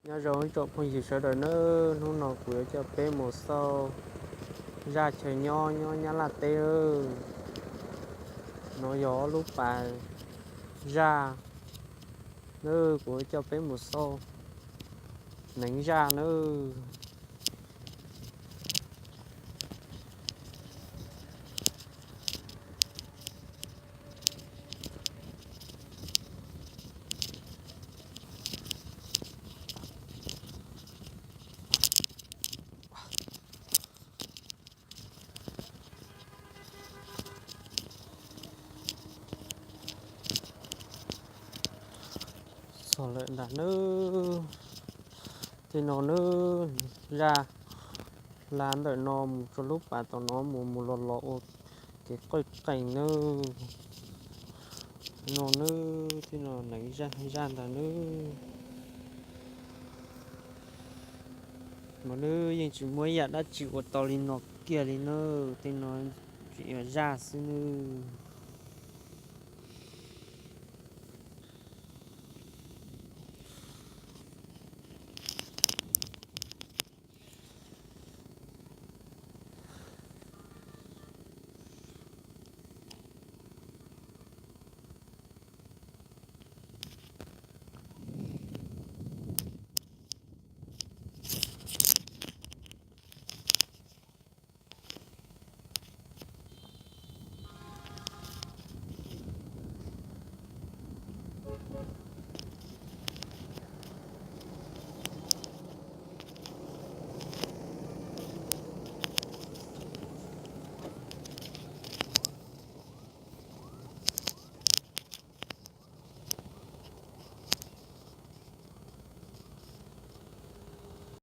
Nyob zoo ib tsoom phooj ywg sawv daws nawb, hnub no kuv yuav coj peb mus xauj zaj chaw nyob nyob Nyab Laj teb. No yog ob lub pas zaj nawb, kuv yuav coj peb mus xauj neev zaj nawb. Txog lawm ntag nawb. Tej no nawb, zaj hla ntawm no mus rau lub pas tom no mus mus los los ua kev qawj qees nawb. No nawb, tej no neev zaj ntag nawb. Mas nawb, yeej tsis muaj ib yam dab tsi ua tau li no kiag li nawb, tej no tseem yog zaj xwb nawb.